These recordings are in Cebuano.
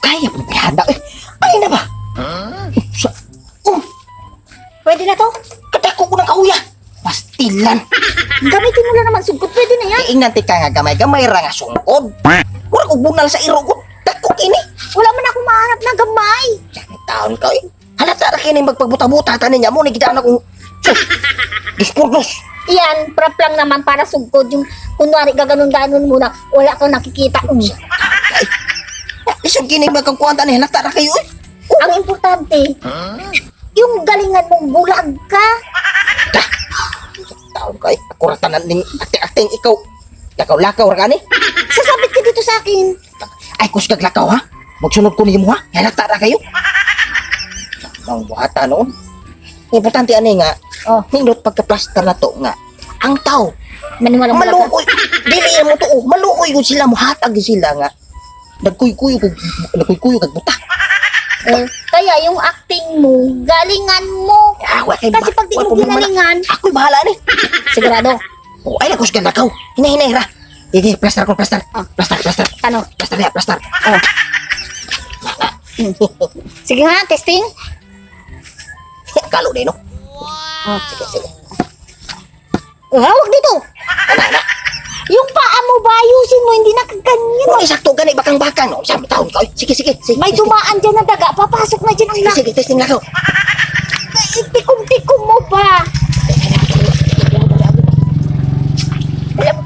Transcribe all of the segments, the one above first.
Kaya po handa eh. Ay na ba? Sa, oh, Pwede na to? kadako ko ng kahuya. Pastilan. Gamitin mo lang naman sugkod. Pwede na yan. Ingnan ti ka nga gamay-gamay ra nga sungkod. Mura kog bunal sa iro ko. Dako kini. Wala man akong mahanap na gamay. Sa taon ka eh. Halata ra kini magpagbuta-buta tanin niya mo ni gidaan akong Sus. Dos por dos. Yan, prop lang naman para sugkod. Yung kunwari gaganon-ganon muna, wala kang nakikita. Ay. Lisod kini magkangkuan tani halata ra kayo eh. Ang importante, yung galingan mong bulag ka. Taon ka eh. Ako ra tanan ning akting-akting ikaw. Lakaw-lakaw ra kani. Sasabit ka dito sa akin. Ay kusgag lakaw ha. Magsunod ko nimo ha. Halata ra kayo. Ang buhata noon. Importante ani nga, Oh. nindot pagka-plaster na to nga. Ang tao, Maniwala mo lang. maluoy. Dili mo to, oh. Maluoy yun sila, muhatag yun sila nga. Nagkuykuyo kog nagkuykuyo kag buta. Eh, kaya yung acting mo, galingan mo. Ah, wa kay Kasi pag di wa mo problema na. ginalingan, Ako'y bahala ni. sigurado. Oh, ay lakus lakaw. Hinay-hinay ra. Sige, plaster ko, plaster. Ah. Plaster, plaster. Ano? Plaster ya, plaster. Oh. Sige nga, testing. Kalo din, no? Oh. Sige, sige. Oh, hawak dito. Ana, ana. Yung paa mo ba, ayusin mo, hindi nakaganyan. Kung sakto gani bakang-bakang, no? Sa taon ka. Oy. Sige, sige, sige. May dumaan dyan na daga, papasok na dyan ang Sige, lak. sige, testing lakaw. Tikom-tikom mo pa.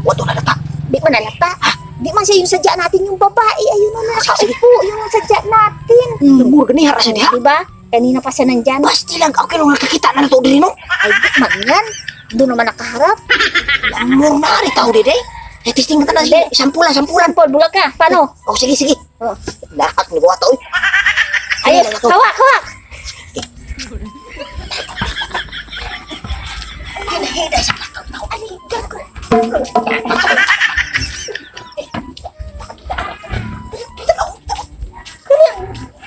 Wato na lata. Di man nalata. Di man siya yung sadya natin, yung babae. Ayun na nakaupo, yung sadya natin. Mura gani hara sa diha. Di ba? Kanina pa siya nandyan. Basti lang, okay nung nakakita na na to diri, no? Ay, di man yan. Doon naman nakaharap. Lamor na ni tao diri. Eh, testing na tanan. Hindi. Sampulan, sampulan. Paul, bulag ka. Paano? Oh, sige, sige. Oh. Lahak ni buhata, oy. Ayos, Ay, lakaw. hawak, hawak. Hinahinay sa lakaw tao. Ay, gago. Dali,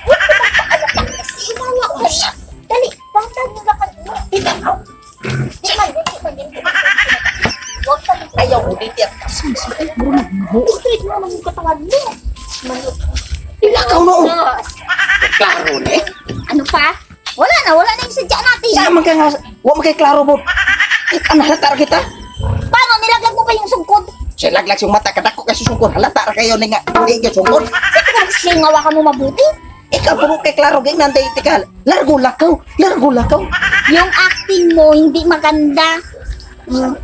huwag ka magpaalata kasi inawa ko. Dali, bata mo lakad mo. Di man, di man, di man. Huwag ka mag- Ayaw ko dito. Straight mo naman yung katawan mo. Manok. Lakaw no. Yes. Klaro na eh. Ano pa? Wala na, wala na yung sadya natin. Sa man ka nga, wa man kay klaro mo. Ang halata ra kita. Paano, nilaglag mo pa yung sungkod? Siya laglag siyang mata kadako kay susungkon. Halata ra kayo ni nga. Di ka sungkon. Sino ka singawa ka mo mabuti? Ikaw po kay klaro gay nanday tika. Largo lakaw, largo lakaw. Yung acting mo, hindi maganda.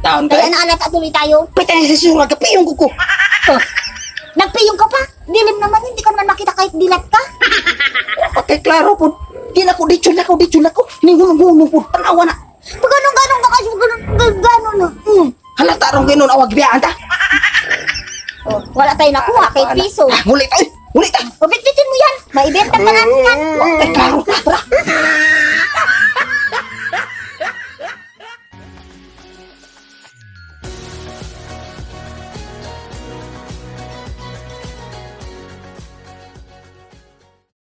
Taon ka. Kaya naalata tuloy tayo. Pitay sa sura ka piyong kuko. Oh. Nagpiyong ka pa. Dilim naman, hindi ka naman makita kahit dilat ka. Okay klaro po. Di na ko dito lakaw dito lakaw. Ningunong-gunong po. Tanawa na. Pag ganun-ganun ka kasi, ganun, ganun, ganun. Na. Halata rong ginon awag biyaan ta. Oh, wala tayong nakuha kahit piso. Ah, Ngulit oy. Ngulit ta. O, bitbitin mo yan. Maibenta pa natin yan. Kay klaro ta. Tara.